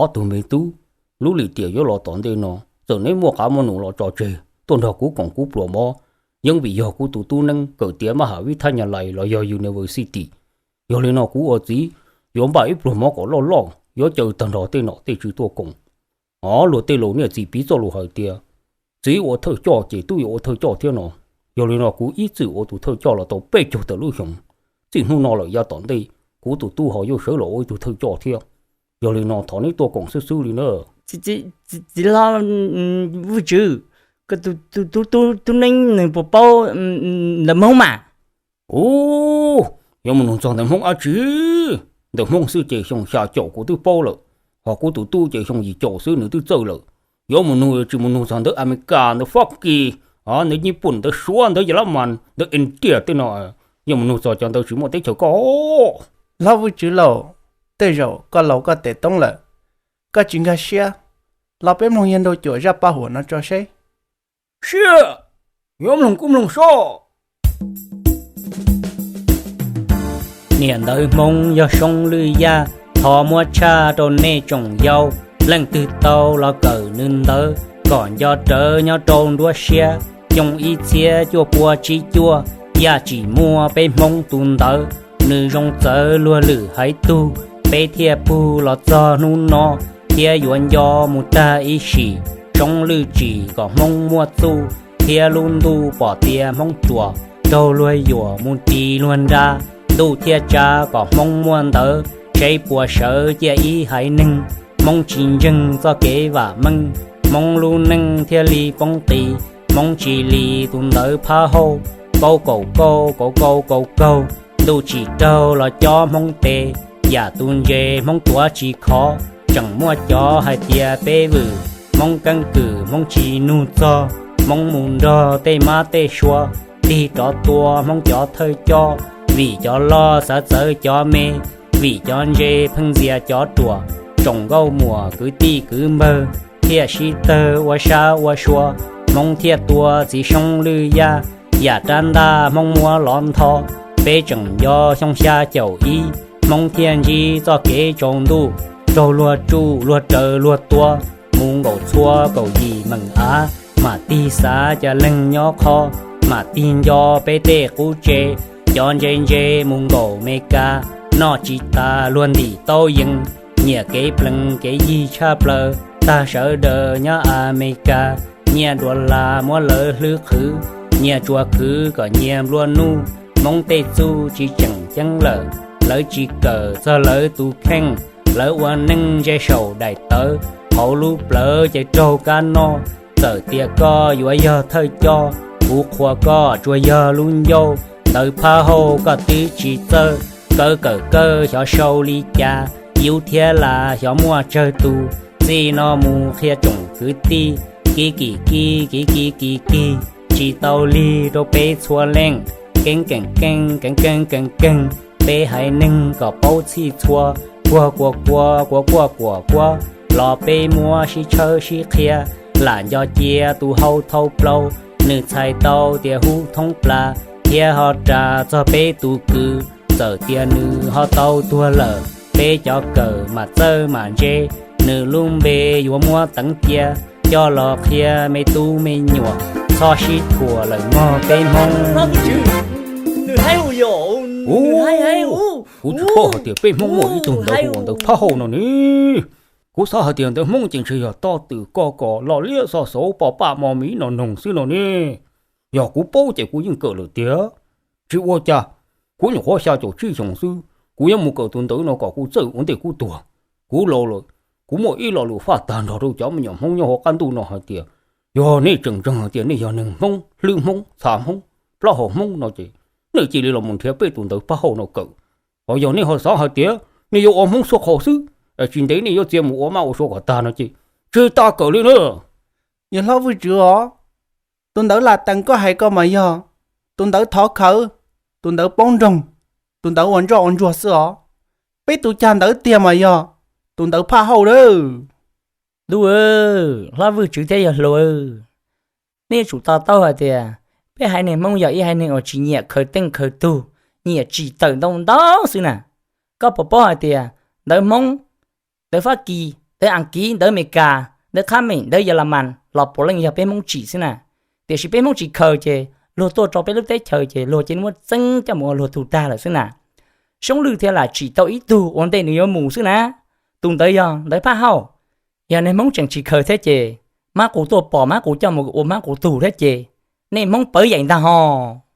ob tug me tub, lub lim tiam yuav los tom ntej no, txawm neb muaj qab muaj num los tso tseg tuaj nrog kuv koom kuv pluas mov, yeej vim yog kuv tus tub neeb kawm tiav mab ham vib thab nyas lais los yog university. Yog li no kuv ua txiv yuav npaj ib pluag mov kom loj loj, yuav caw tag nrho tej nom tej tswv tuaj koom. Luag tej laus niaj txiv piv txoj lus hais tias, txiv ua thawj coj ces tub yuav ua thawj coj thiab no. Yog li no kuv ib txwm ua tus thawj coj los tau peb caug tawm lub xyoo, txij hnub no lawm yav tom ntej, kuv tus tub ho yuav sawv los ua ib tug thawj coj thiab. Yog li no thov neb tuaj koom xwb xwb li na. Txiv hlob Vwj Tswv, koj tus tub neeb nws puas paub ntawv Hmoob mas? Ub, yuav mus nug txog ntawv Hmoob dab tsi? Ntawv Hmoob xwb ces xyoo xya caum kuv twb paub lawm, ho kuv tus tub ces xyoo yim caum xwb nws twb txawj lawm. Yuav mus nug tsis mus nug txog ntawv Amelikas, ntawv Fab Kis, ntawv Nyij Pooj, ntawv Suav, ntawv Yas Las Mas, ntawv India tej no, yuav mus nug txog cov ntawv tsis muaj teb chaws koj. Hlob Vwj Tswv lauj, tej zaum koj laus koj tes toob lawm, koj tsis nkag siab, los peb mloog yawg nraug cuam zaj paj huam no tso seb. Siab, yuav mloog kuj mloog soj. Niam ntawv Hmoob yog Soob Lwj Yaj, thov muab tshaj rau nej tsoom yau. Leej twg tau los kawm nws ntawv, kom nco rawv nyob rau nruab siab. Xyoo ib txhiab cuaj pua tsib cuaj, Yaj tsim muaj peb Hmoob tus ntawv. Nws zoo txawv luag lwm haiv tug, peb thiaj pug los txog hnub no, thiab yuav nco mus tag ib sim. Soob Lwj tsim kom Hmoob muaj txuj, thiab lub ntuj pom tias Hmoob ruam, raug luag yuam mus ris luag nra. Ntuj thiaj tsa kom Hmoob muaj ntawv, seb puas sawv ciaj ib haiv neeg. Hmoob tsis ntseeg txoj kev vam meej, Hmoob lub neej thiaj li poob qis. Hmoob tsis li tus ntawv phab hauj, kaum kaum kaum kaum kaum kaum, ntuj tsis raug los cob Hmoob tes. Yam tus ntses Hmoob tuav tsis khov, tseem muaj cov hais tias peb vwm. Hmoob keeb kwm Hmoob tsis nug txog, Hmoob mus nrog tej mab tej sua, tig rov tua Hmoob cov thawj coj. Vim cov loj xav txawv cov me, vim cov ntse pheej ntxias cov ruam. Tsoom nkauj muam kwv tij kwv npawg thiaj sib tawg ua sab ua sua, Hmoob thiaj tua txiv Soob Lwj Yaj. Yam rab ntaj Hmoob muab lov ntho, peb tseem nco xyoo xya caum ib, Hmoob thiaj ntsib txoj kev tsaus ntuj, raug luag tsuj luag raws luag tua. Mus nkaum txhua kaum yim meem av, mam tig xav cas leeg nyob qho, mam tig nco peb tej qub tse. Cov ntse ntse mus nkaum Meskas, noj tsis tas luag ntim taub yees. Nyiam kev plees kev yig tshaj plaws, tag sawv daws nyob Amelikas. Nyiaj dua las muab lawv hlwb qhwv, nyias tsuas khwv kom nyias nplua nuj. Hmoob tej txuj tsis tseem ceeb lawm, lawv tsis kawm txog lawv tus kheej, lawv ua neej ntse saum daim tawv, hauv lub plawv ces raug kab noj. Txawm tias koj yuav yog thawj coj, kuv qhuas koj tsuas yog lub ncauj, ntawv phab hauj koj twb tsis txawj, kawg kawm kawg xyov sau li cas, yub thiab las xyov muaj tsawg tus. Txij no mus qhia tsoom kwv tij, kib kis kib kis kis kis kis, tsis tau lig rau peb txhua leej. Keeb keem keej keev keej keev keeg, peb haiv neeg kom paub txhij txhua. Kuag kua kua kuav kuaj kuam kuab, los peb muab sib tshawb sib qhia. Lam nco cia tus hau thau plaub, nws txhais tau tias hub thoob plas, thiab ho ras txog peb tus kwv. Txawm tias nws ho tau tuag lawm, peb cov kawm mam txawj mam ntse, nws lub npe yuav muab teev cia, coj los qhia me tub me nyuam, txhob sib thuam lawm mog peb Hmoob. Kuv tsis paub hais tias peb Hmoob muaj ib tug ntawv hu ua ntawv phab hauj no ne. Kuv xav hais tias ntawv Hmoob ces ntshe yog toj twm koj kom loj liab xov xauv poj paj mo miv no noog xwb no ne. Yog kuv paub ces kuv yeej kawm lawm tiag. Tsis ua cas, kuv nyuam qhuav xya caum tsib xyoos xwb, kuv yuav mus kawm tus ntawv no kom kuv txawj ua ntej kuv tuag. Kuv laus lawm, kuv muaj ib lo lus faj tag nrho rau cov me nyuam Hmoob nyob hauv qab ntuj no hais tias, yog nej tseem ntseeg hais tias nej yog neeg Hmoob, hlwb Hmoob, txha Hmoob, plaub hau Hmoob no ces, nej cia li los mus nrhiav peb tus ntawv phab hauj no kawm. Ho yog nej ho xav hais tias nej yuav ua Hmoob xuab qhau xwb, tsis ntev nej yuav txiav mus ua maj ua suav kom tag no ces, tseg tas kawm li na. Yawg hlob Vwj Tswv os, tus ntawv Latees koj hais ko mas yog tus ntawv thov khawv, tus ntawv poob nroog, tus ntawv ua ntsoj ua ntsuag xwb os. Peb tus cag ntawv tiag mas yog tus ntawv phaj hauj lawm. Ntuj, hlob Vwj Tswv thiab yawg hluas, nej yuav tsum to taub hais tias peb haiv neeg Hmoob yog ib haiv neeg uas tsis nyiam khaws teej khaws tug, nyiam tsim tawm ntau ntau xwb na. Koj puas paub hais tias ntawv Hmoob, ntawv Fab Kis, ntawv Askiv, ntawv Amelikas, ntawv Qhab Meem, ntawv Yelamas los puav leej yog peb Hmoob tsim xwb na. Tiam sis peb Hmoob tsis khaws ces luag tuaj rau peb lub teb chaws ces luag cia li muab txeeb coj mus ua luag tug tag lawm xwb na. Soob Lwj thiaj lam tsim tau ib tug ua ntej nws yuav mus xwb na. Tus ntawd yog ntawv Phaj Hauj. Yog nej Hmoob tseem tsis khaws thiab ces, mab qus tuaj pom mab qus coj mus ua mab qus tug thiab ces, nej Hmoob pawv yaim ntag hos.